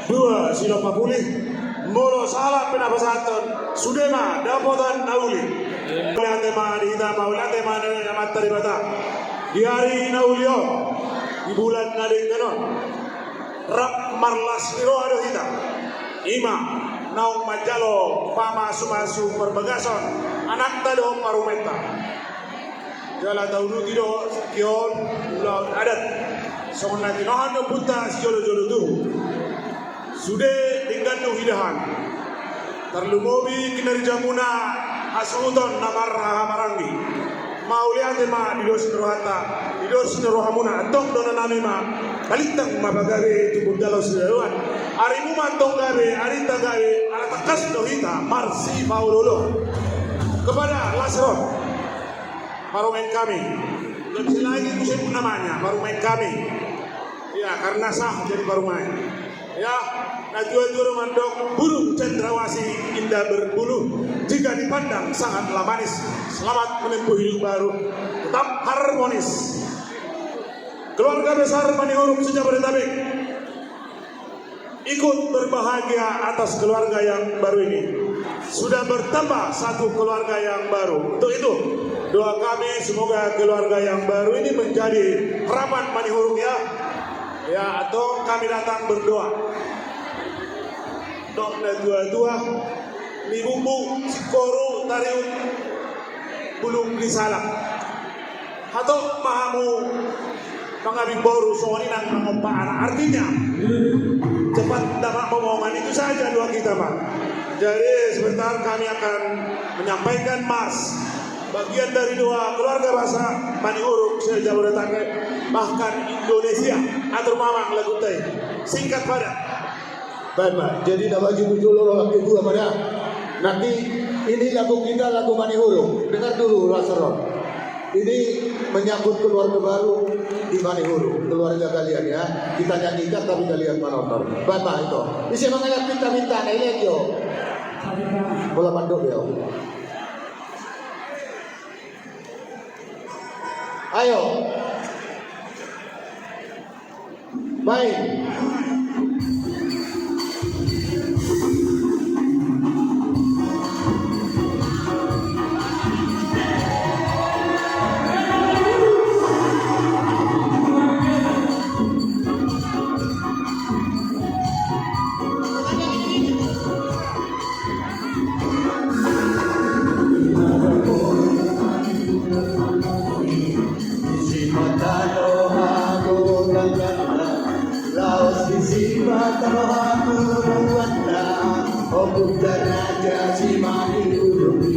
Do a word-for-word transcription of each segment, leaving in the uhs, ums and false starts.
Dua, Sinompa Puli. Molo sahalak pe na pasahathon, sude ma dapotan na uli. Mauliate ma di hita, mauliate ma di Amanta Debata. Di ari na uli on, di bulan na denggan on, rap marlas ni roha do hita. I ma naung manjalo pamasumasu parbagason anakta dohot parumaenta. Jala tauduti do sangkihon ulaon adat songon na tinohan ni ompunta sijolojolo tubu. Sude denggan do huida hami. Tarlumobi kinerjamuna hasuhuton na marhahamaranggi. Mauliate ma di dos ni rohanta, di dos ni rohamuna. Antong dohononnami ma, balintang ma pagabe, tubu dalan sidaoan. Arimu ma antong gabe, arinta gabe, ala tangkas do hita marsipaolooloan. Kepada Lasron, parumaen kami. Lebih lagi musim namanya parumaen kami. Ya, karena sah jadi parumaen. Ya, natuatua do mandok, burung cendrawasih indah berbulu, jika dipandang sangatlah manis. Selamat menempuh hidup baru, tetap harmonis. Keluarga besar Manihuruk se-Jabodetabek ikut berbahagia atas keluarga yang baru ini. Sudah bertambah satu keluarga yang baru. Untuk itu, doa kami semoga keluarga yang baru ini menjadi harapan Manihuruk, ya. Ya, atau kami datang berdoa. Dok natuatua, ni bumbu singkoru tariu bulung ni salak. Hatop ma hamu mangabing boru songon i nang mangompa anak. Artinya, cepat dapat omongan, itu saja doa kita, Pak. Jadi sebentar kami akan menyampaikan mars, bagian dari doa keluarga besar Manihuruk se-Jabodetabek, bahkan Indonesia. Atur ma amang laguta i, singkat padat. Baik, Pak. Jadi na maju tu jolo, lagu kedua, Pak, ya. Nanti ini lagu kita, lagu Manihuruk. Dengar dulu, Lasron. Ini menyambut keluarga baru di Manihuruk, keluarga kalian, ya. Kita nyanyikan, tapi kalian menonton. Baik, Pak, itu. Ise mangalap pinta-pinta, na ini aja. Bola mandok ya. Ayo. Baik. Disi ma tano hagogotan janda, laos disi ma tano hatubuanta, ompunta Raja Simanjuntak i.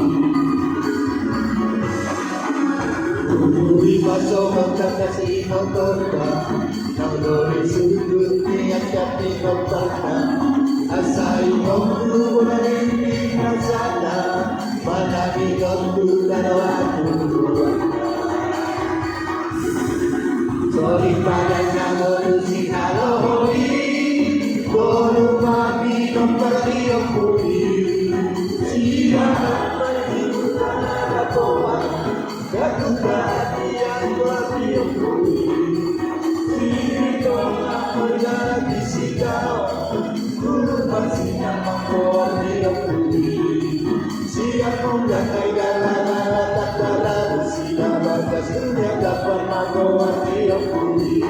Tubu i pasongon tangkas i motorta, naung doli sundut ni angka pinomparna, asa i monggu bona ni pinasana. Manang i tontu tano hatubuan. Sori padan na molu sihaloho i, molu ma pinompar ni ompu i. Sian na marhite na lapoan, gatupa hatian do ni ompu i. Sitongah marga di sitao. Guru parsina mangkoar di ompu i. Sian mula na i gala-gala tanda rabu sina bagas dunia dapat mangkoar di ompu i.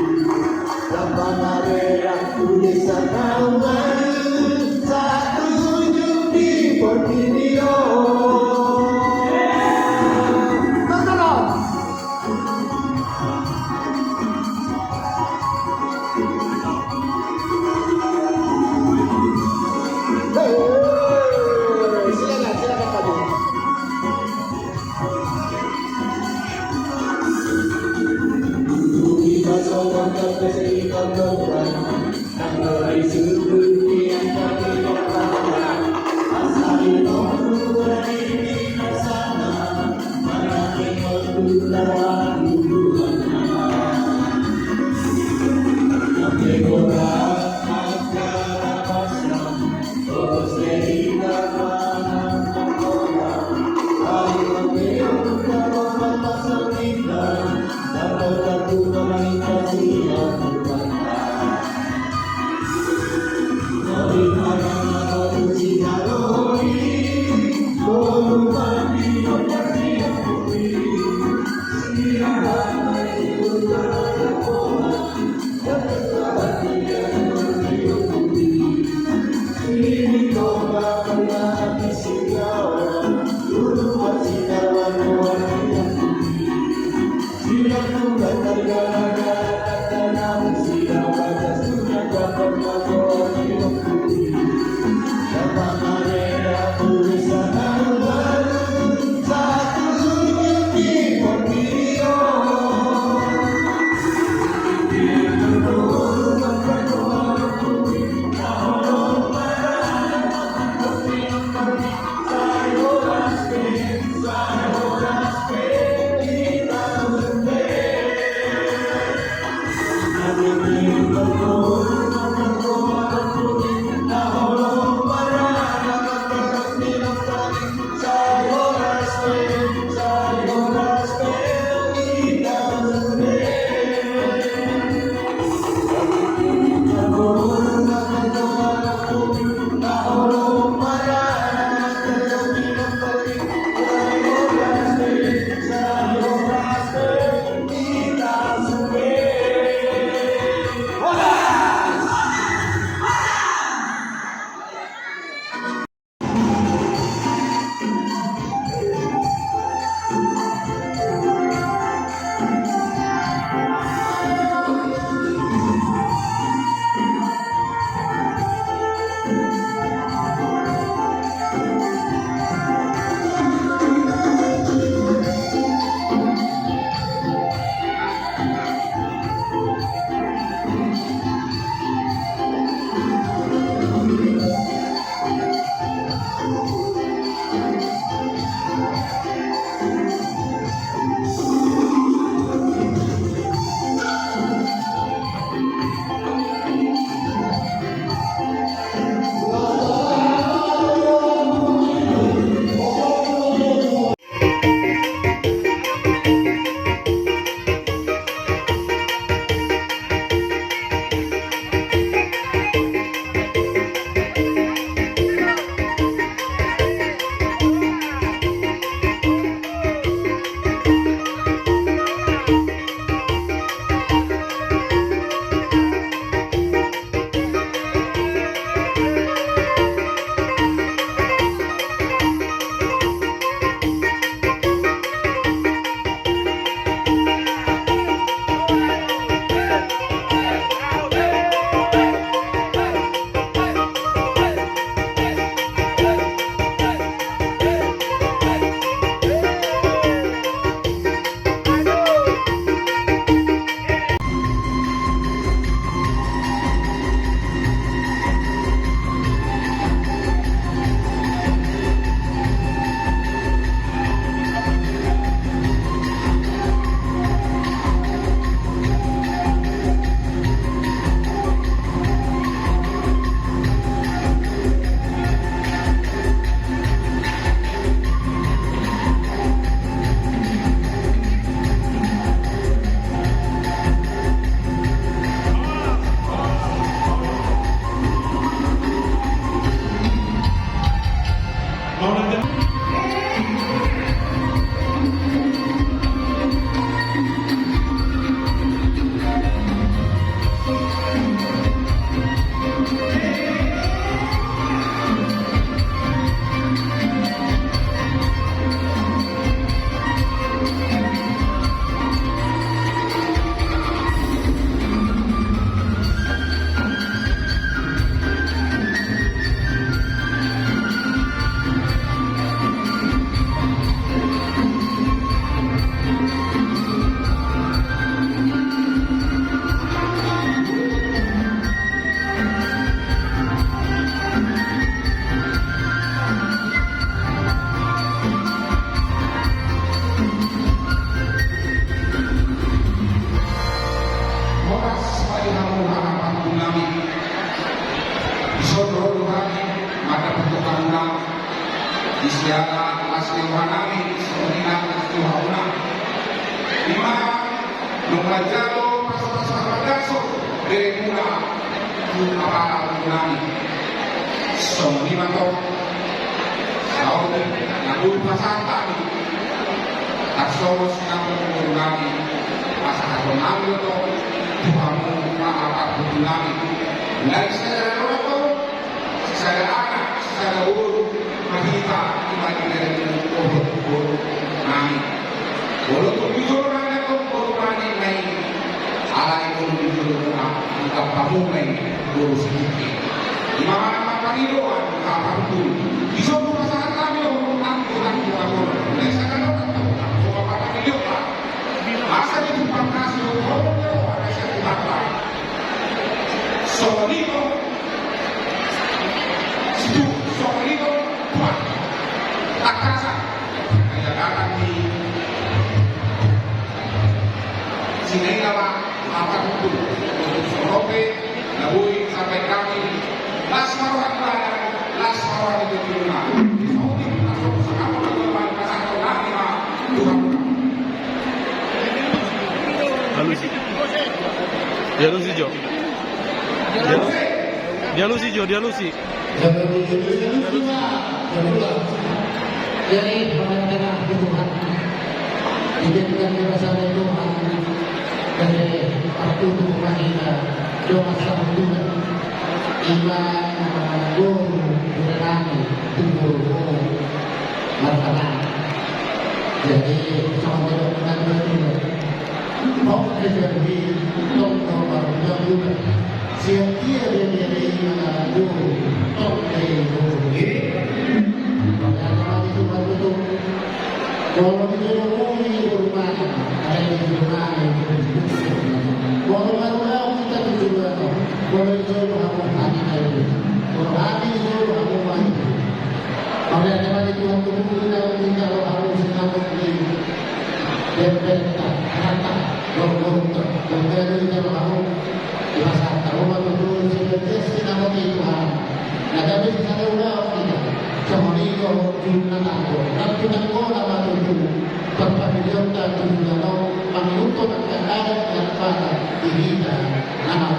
Lambang arera tu desa Naungan, sahat tu ujung di Portibi on. Ro do hami mandapot rohamuna di siala las ni rohanami songon i nang las ni rohamuna. Ima, nunga manjalo pasupasuon na mardaso beremuna tu apala boru nami. Songon i ma tong saotik na boi pasahat hami. Tarsohot sian boru nami, pasahaton nami do tong tu hamu ma apala boru nami. Mulai sada na tong, sada anak, sada boru, ma hita, ima di dalam boru, boru nami. Molo tung di jolo nami tong boru nami na i, alai molo di jolo nami, angka pamulai boru sititi. Ima mana ma panidoan, apa pun. Di jolo pasahat nami, boru nami, boru nami, boru nami. Mulai sada na tong, boru nami, boru nami. Asa di tumpang kasi, boru nami, boru nami. Songon i do, situ, songon i do, tuan. Tangkasan. Kaya datang di sini nama, apa itu? Songon i, na boi sampai kami. Las ma roha di badan, las ma roha di tubuh. Songon i, las ma roha di badan, las ma roha di badan. Dialusi. Dialusi, Jo. Dialusi. Dialusi, Jo, dialusi. Jadi, pemerintahan Tuhan. Dijadikan dewasa oleh Tuhan. Jadi, waktu itu kita doa sama Tuhan. Ima, eh, guru, guru kami, guru, guru. Marhaban. Jadi, songon i do, songon i do. Oke, jadi, tong, tong, tong, tong. Siap dia, dia, dia, dia, tong, tong, tong. Oke. Oke, apa lagi tuh, apa tuh? Molo di jolo muna i boru nami, alai di jolo nami, molo marulaon hita tu jolo nami, molo di jolo hamu hami na i, molo hami di jolo hamu ma i. Mauliate ma di Tuhan, tutu na di jolo hamu sinamot ni berberta, rata, gorgorta, berberta di jolo hamu. Di masa taruma tutu, sinamot ni Tuhan. Na gabe sisada ulaon hita, songon i do julu na tanggo, nang tu tanggo na ma tutu, parpahilionta tu julu na tong, mangihuthon angka adat ni Debata di hita, na ma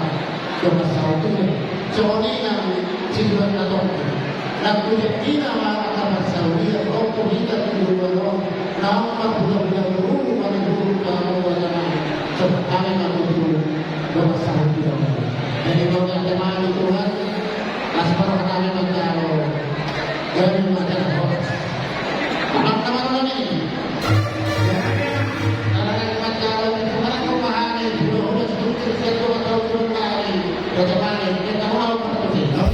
do parsaulian, songon i nang sinurat na tong, nang tu jangkina ma angka parsaulian, ro tu hita tu julu na tong, naung marhulahula boru, mangihuthon pangamoan na, songon i ma tutu, do parsaulian. Jadi, mauliate ma di Tuhan, Las ma roha nami manjalo. Gabe manjalo horas. Amang na marhaha i. Gabe manjalo di Tuhan, rohani, di Tuhan, di Tuhan, di Tuhan, di Tuhan, di Tuhan.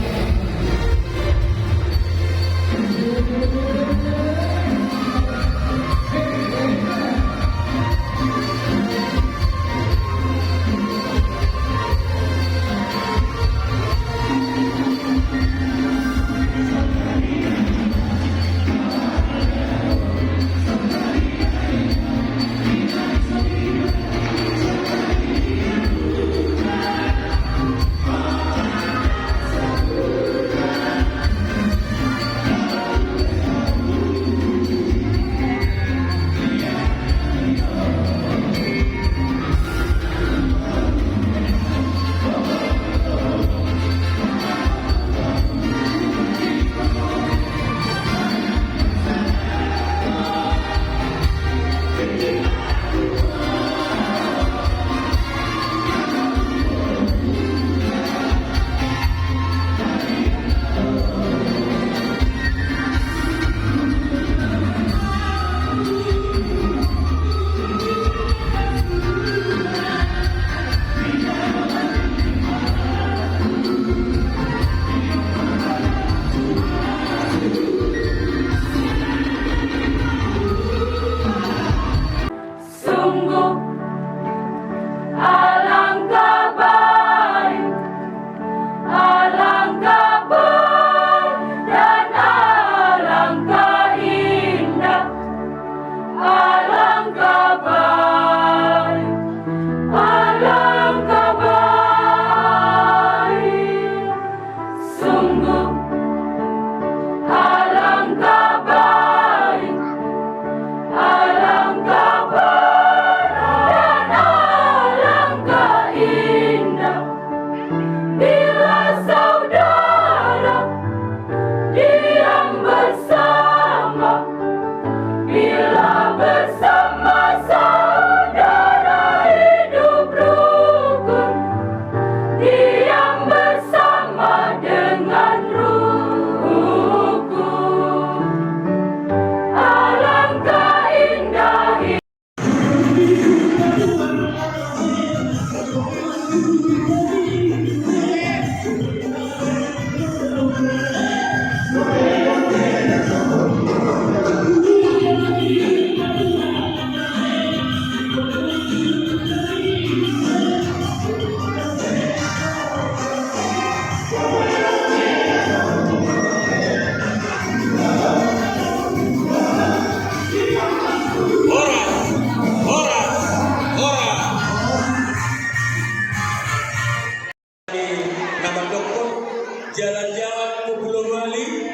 Jalan ke Pulau Bali.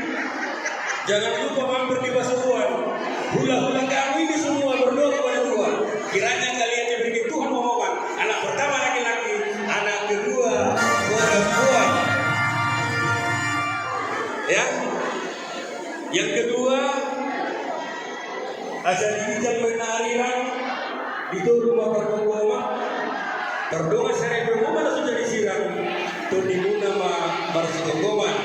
Jangan lupa mampir di Pasuruan. Hula-hula kami ini semua berdoa kepada Tuhan. Kiranya kalian diberikan Tuhan momongan. Anak pertama laki-laki, anak kedua perempuan. Ya. Yang kedua, asa di ginjang ma arirang, di toru ma pargomgoman, tardongan saripe ma na so jadi sirang, tondimuna ma marsitonggoman.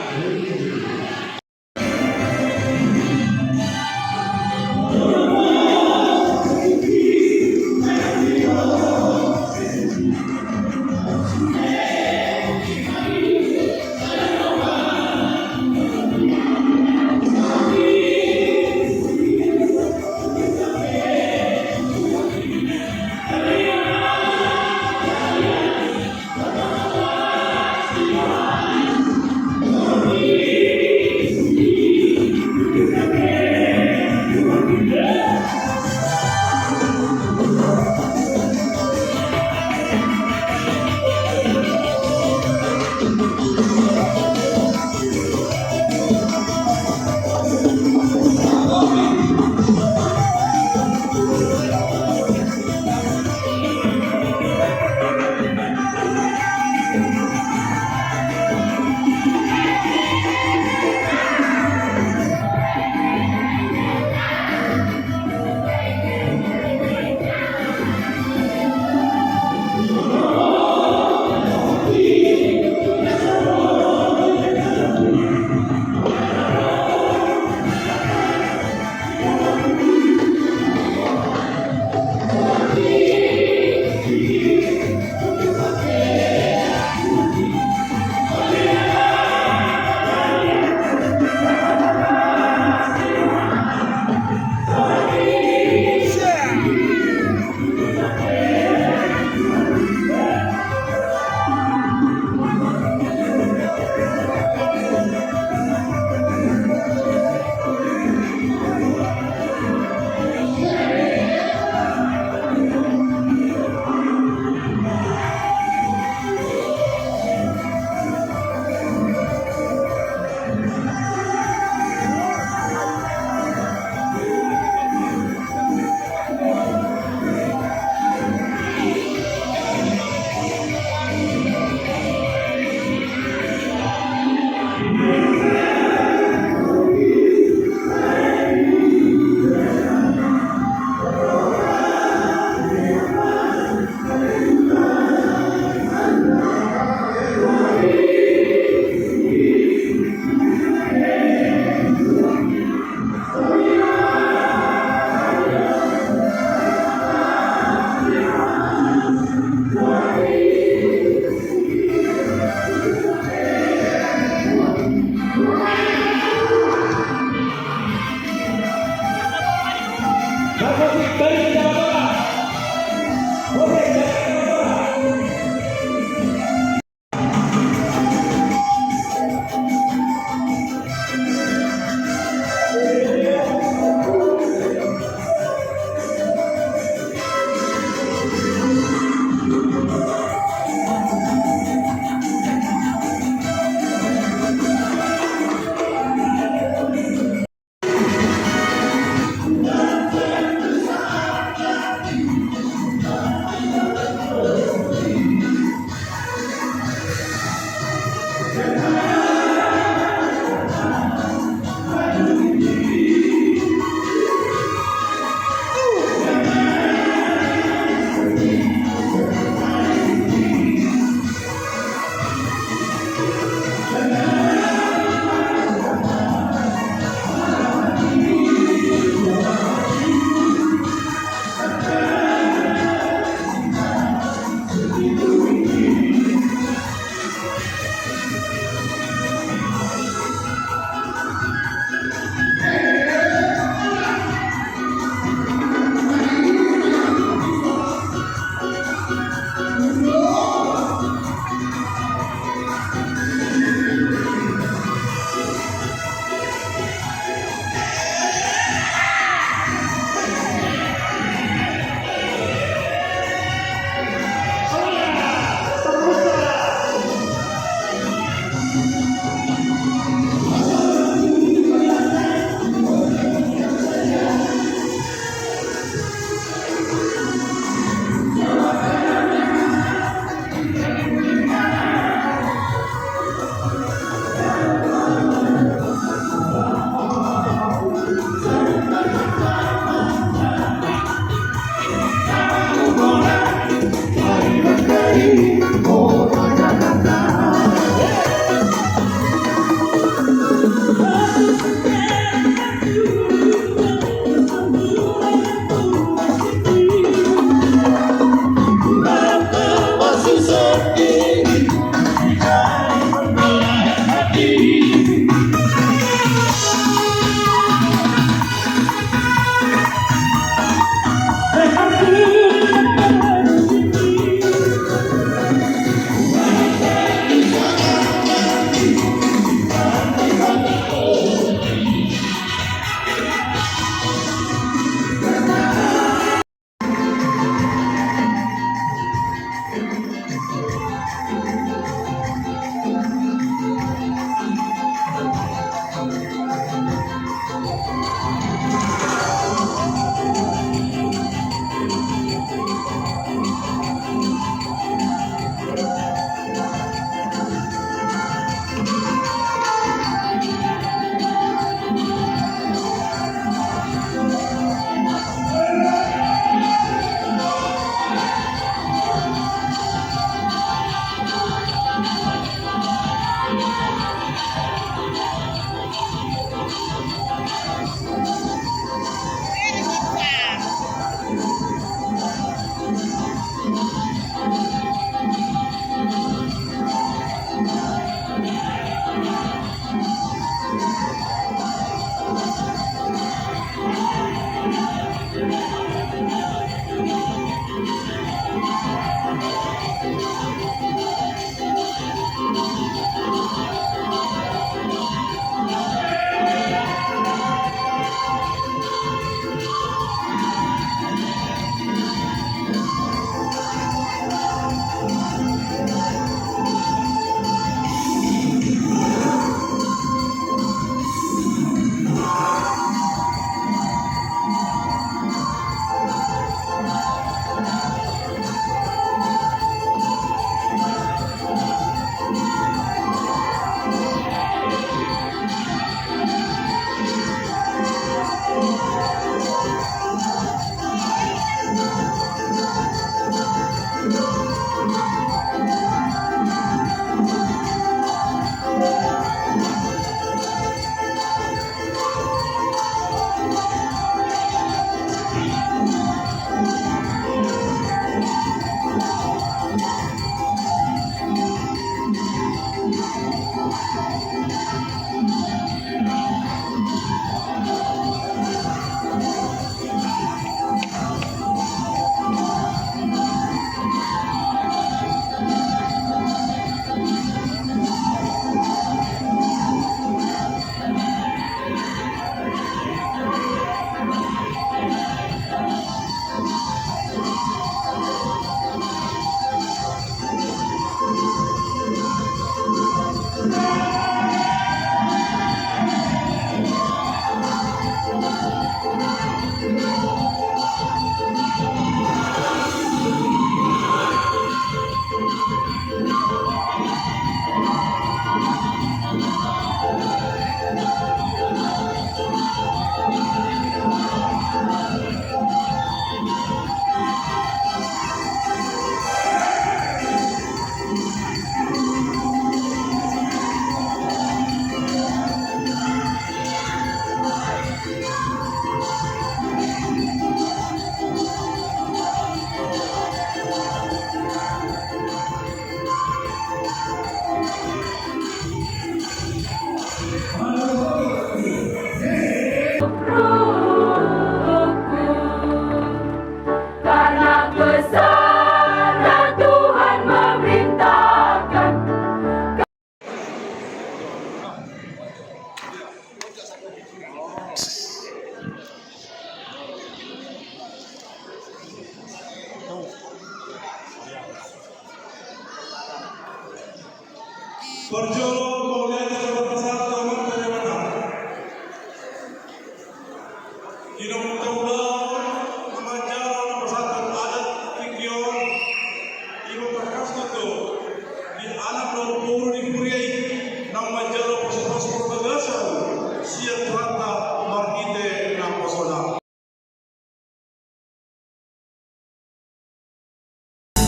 Parjolo mauliate ma pasahat tu Amanta Debata. Di na ulaon na manjalo na pasahat adat tingki on, ima tangkas do di anak dohot boru ni huria i na manjalo pasupasu parbagason sian Tuhanta marhite naposona.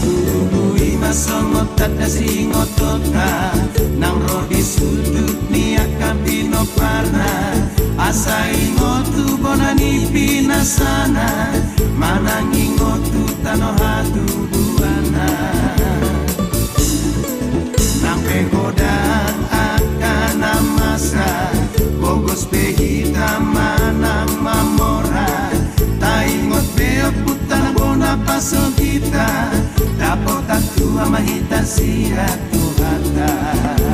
Tubu i ma songon tanda singotonna nang ro di sundut ni angka pinomparna, asa ingot tu bona ni pinasana manang ingot tu tano hatubuanna. Nang pe godang angka na masa, pogos pe hita manang mamora, taingot pe ompunta na bona pasogita, dapotan tua ma hita sian Tuhanta.